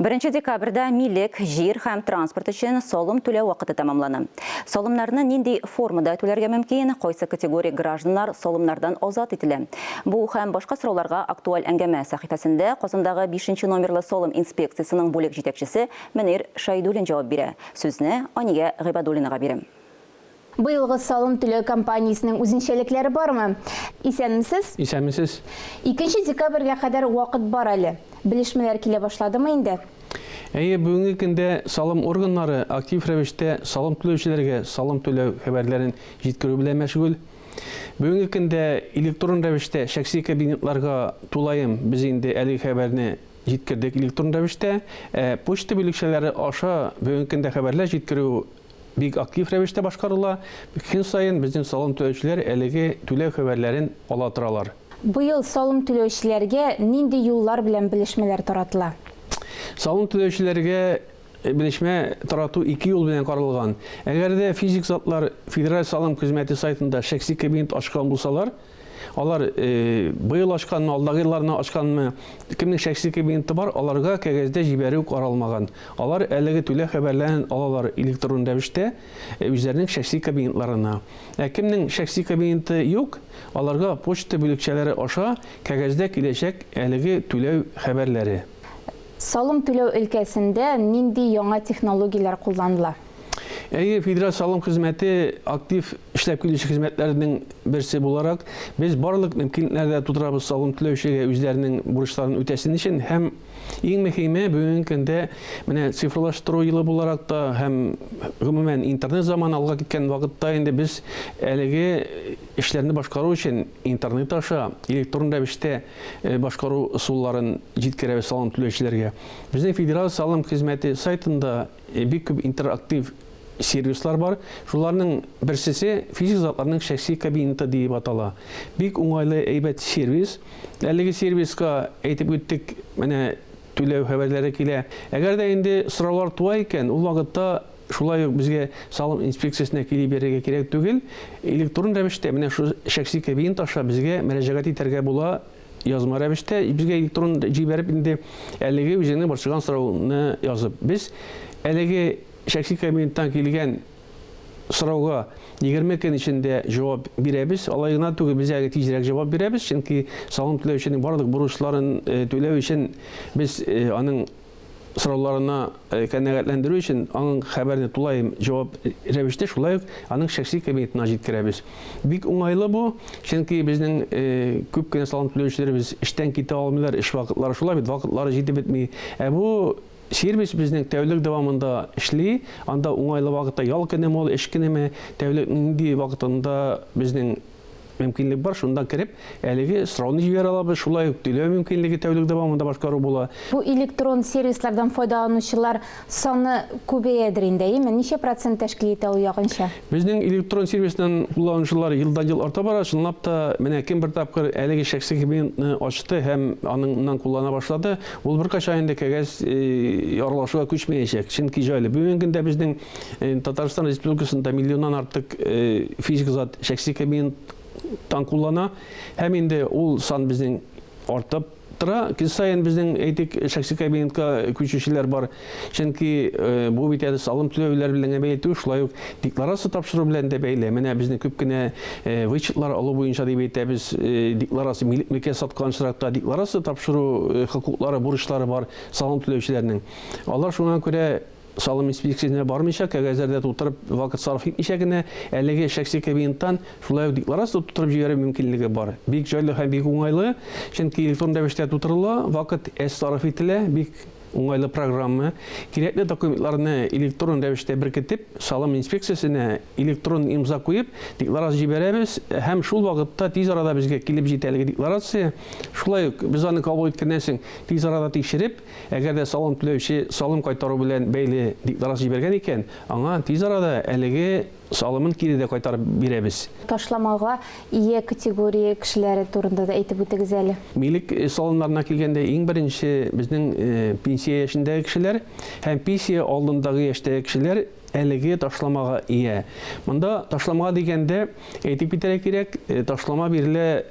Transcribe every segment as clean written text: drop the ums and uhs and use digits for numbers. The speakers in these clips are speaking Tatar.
Беренче декабрьдә милек, җир һәм транспорт өчен салым түләү вакыты тәмамлана. Салымнарны нинди формада түләргә мөмкин, кайсы категория гражданнар салымнардан азат ителә? Бу һәм башка сорауларга Актуаль әңгәмә сәхифәсендә Казандагы бишенче номерлы салым инспекциясенең бүлек җитәкчесе Мөнир Шәйдуллин җавап бирә. Сүзне Ания Гыйбадуллинага бирәм. Быелгы салым түләү кампаниясенең үзенчәлекләре бармы? Исәнмесез! Исәнмесез! Икенче декабрьгә кадәр вакыт бар әле. Белешмәләр килә башладымы инде? Әйе, бүгенге көндә салым органнары актив рәвештә салым түләүчеләргә салым түләү хәбәрләрен җиткерү белән мәшгуль. Бүгенге көндә электрон рәвештә шәхси кабинетларга тулаем без инде әлеге хәбәрне җиткердек электрон рәвештә. Ә почта бүлекчәләре аша бүгенге көндә хәбәрләр җиткерү бик актив рәвештә башкарыла. Көн саен безнең салым түләүчеләр әлеге түләү хәбәрләрен ала торалар. Быел салым түләүчеләргә нинди юллар белән белешмәләр таратыла? Салым түләүчеләргә белешмә тарату ике юл белән каралган. Әгәр дә физик затлар Федераль салым хезмәте сайтында шәхси кабинет ачкан булсалар, Алар быел ачканмы, алдагы елларны ачканмы, кемнең шәхси кабинеты бар, аларга кәгазьдә җибәрү каралмаган. Алар әлеге түләү хәбәрләрен алалар электрон рәвештә үзләренең шәхси кабинетларына. Ә кемнең шәхси кабинеты юк, аларга почта бүлекчәләре аша кәгазьдә киләчәк әлеге түләү хәбәрләре. Салым түләү өлкәсендә нинди яңа технологияләр кулланыла? Әйе, Федераль салым хезмәте актив эшләп килүче хезмәтләрнең берсе буларак, без барлык мөмкинлекләр дә тудырабыз салым түләүчегә үзләренең бурычларын үтәсен өчен һәм иң мөһиме бүгенге көндә менә цифрлаштыру елы буларак та һәм гомумән интернет заманы алга киткән вакытта инде без әлеге эшләрне башкару өчен интернет аша электрон рәвештә башкару ысулларын җиткерәбез салым түләүчеләргә. Безнең Федераль салым хезмәте сайтында Бик күп интерактив сервислар бар. Шуларның берсесе физик затларның шәхси кабинеты диеп атала. Бик уңайлы, әйбәт сервис. Әлеге сервиска әйтеп үттек, менә түләү хәбәрләре килә. Әгәр дә инде сораулар туа икән, ул вакытта шулай ук безгә салым инспекциясенә килеп йөрергә кирәк түгел. Электрон рәвештә менә шул шәхси кабинет аша безгә мөрәҗәгать итәргә була. Язма рәвештә безгә электрон җибәреп инде әлеге үзеңне борчыган сорауны язып. Без әлеге шәхси кабинеттан килгән сорауга 20 көн эчендә җавап бирәбез. Алай гына түгел, без әле тизрәк җавап бирәбез, чөнки салым түләүченең барлык бурычларын түләү өчен без аның сорауларына канәгатьләндерү өчен аның хәбәрне тулаем җавап рәвештә шулай ук аның шәхси кабинетына җиткерәбез. Бик уңайлы бу, чөнки безнең күп кенә салым түләүчеләребез эштән китә алмыйлар, эш вакытлары шулай бит, вакытлары җитеп бетми. Ә бу сервис безнең тәүлек дәвамында эшли, анда уңайлы вакытта ял көнеме ул, эш көнеме, тәүлекнең нинди вакытында безнең мөмкинлек бар, шунда кереп, әлеге сорауны җибәрә алабыз, шулай ук түләү мөмкинлеге тәүлек дәвамында башкару була. Бу электрон сервислардан файдаланучылар саны күбәядер инде, әйеме? Ничә процент тәшкил итә ул якынча? Безнең электрон сервистан кулланучылар елдан-ел арта бара. Чынлап та, менә кем бер тапкыр әлеге шәхси кабинетны ачты һәм аныңнан куллана башлады, ул беркайчан инде кәгазь аралашуга күчмәячәк. Чөнки җайлы. Бүгенге көндә безнең Татарстан Республикасында миллионнан артык физик зат шәхси кабинеттан куллана. Һәм инде ул сан безнең артып тора. Көн саен безнең, әйтик, шәхси кабинетка күчүчеләр бар. Чөнки бу бит әле салым түләүләр белән генә бәйле түгел, шулай ук декларация тапшыру белән дә бәйле. Менә безнең күп кенә вычетлар алу буенча дип әйтәбез, декларация, милекне саткан очракта декларация тапшыру хокуклары, бурычлары бар салым түләүчеләрнең. Алар шуңа күрә Салым инспекциясенә бармыйча, кәгазьләрдә тутырып, вакыт сарыф итмичә генә, әлеге шәхси кабинеттан шулай ук декларация тутырып җибәрү мөмкинлеге бар. Бик җайлы һәм бик уңайлы, чөнки электрон рәвештә тутырыла, вакыт әз сарыф ителә, бик уңайлы программа. Кирәкле документларны электрон рәвештә беркетеп, салым инспекциясенә электрон имза куеп, декларация җибәрәбез һәм шул вакытта тиз арада безгә килеп җитә әлеге декларация. Шулай ук без аны кабул иткәннән соң тиз арада тикшереп, Әгәр дә салым түләүче салым кайтару белән бәйле декларация җибәргән икән, аңа тиз арада әлеге салымын кире дә кайтарып бирәбез. Ташламага ия категория кешеләре турында да әйтеп үтегез әле. Милек салымнарына килгәндә, иң беренче безнең пенсия яшендәге кешеләр һәм пенсия алдындагы яшьтәге кешеләр әлеге ташламага ия. Монда ташлама дигәндә, әйтеп китәргә кирәк, ташлама бирелә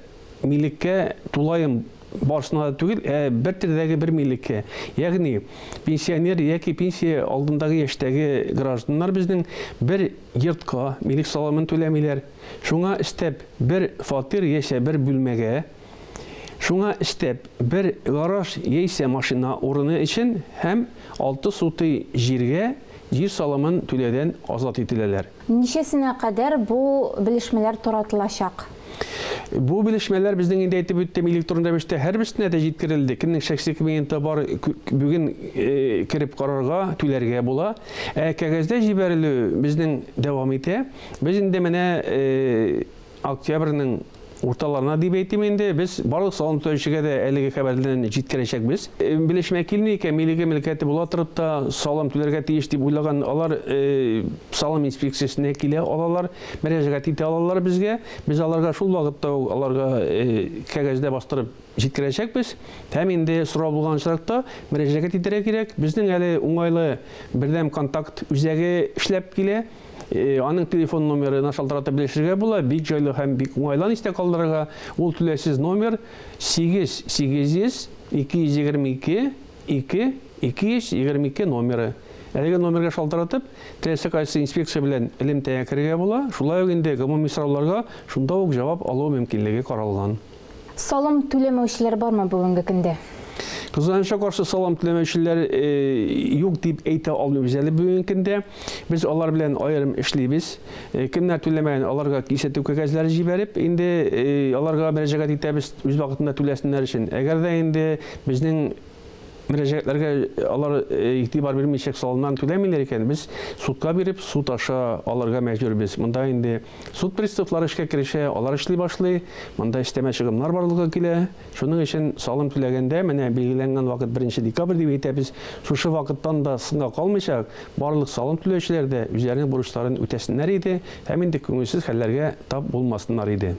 милеккә тулаем. барысына да түгел, ә бер төрдәге бер милеккә. Ягъни пенсионер яки пенсия алдындагы яшьтәге гражданнар безнең бер йортка милек салымын түләмиләр. Шуңа өстәп бер фатир яисә бер бүлмәгә, шуңа өстәп бер гараж яисә машина урыны өчен һәм 6 сутый җиргә җир салымын түләүдән азат ителәләр. Ничәсенә кадәр бу белешмәләр таратылачак? Бу белешмәләр безнең инде әйтеп үттем, электрон рәвештә һәрберсенә дә җиткерелде. Кемнең шәхси кабинеты бар, бүген кереп карарга, түләргә була. Ә кәгазьдә җибәрелү безнең дәвам итә. Без инде менә октябрьнең урталарына дип әйтим инде, без барлык салым түләүчегә дә әлеге хәбәрне җиткерәчәкбез. Белешмә килми икән, милеге мөлкәте була торып та салым түләргә тиеш дип уйлаган алар салым инспекциясенә килә алалар, мөрәҗәгать итә алалар безгә. Без аларга шул вакытта ук аларга кәгазьдә бастырып җиткерәчәкбез. Һәм инде сорау булган очракта мөрәҗәгать итәргә кирәк. Безнең әле уңайлы бердәм контакт үзәге эшләп килә. Аның телефон номерына шалтыратып белешергә була, бик җайлы һәм бик уңайлы истә калдырырга. Ул түләүсез номер 8 800 222 2 222 номеры. Әлеге номерга шалтыратып, теләсә кайсы инспекция белән элемтәгә керергә була. Шулай ук инде гомуми сорауларга шунда ук җавап алу мөмкинлеге каралган. Салым түләмәүчеләр бармы бүгенге көндә? Кызганычка каршы, салым түләмәүчеләр юк дип әйтә алмыйбыз әле бүгенге көндә. Без алар белән аерым эшлибез. Кемнәр түләмәгән, аларга кисәтү кәгазьләре җибәреп, инде аларга мөрәҗәгать итәбез, үз вакытында түләсеннәр өчен. Әгәр дә инде безнең мөрәҗәгатьләргә алар игътибар бирмичә салымнарын түләмиләр икән, без судка биреп, суд аша алырга мәҗбүрбез. Монда инде суд приставлары эшкә керешә, алар эшли башлый, монда өстәмә чыгымнар барлыкка килә. Шуның өчен салым түләгәндә, менә билгеләнгән вакыт 1 декабрь дип әйтәбез, шушы вакыттан да соңга калмыйча, барлык салым түләүчеләр дә үзләренең бурычларын үтәсеннәр иде һәм инде күңелсез хәлләргә тап булмасыннар иде.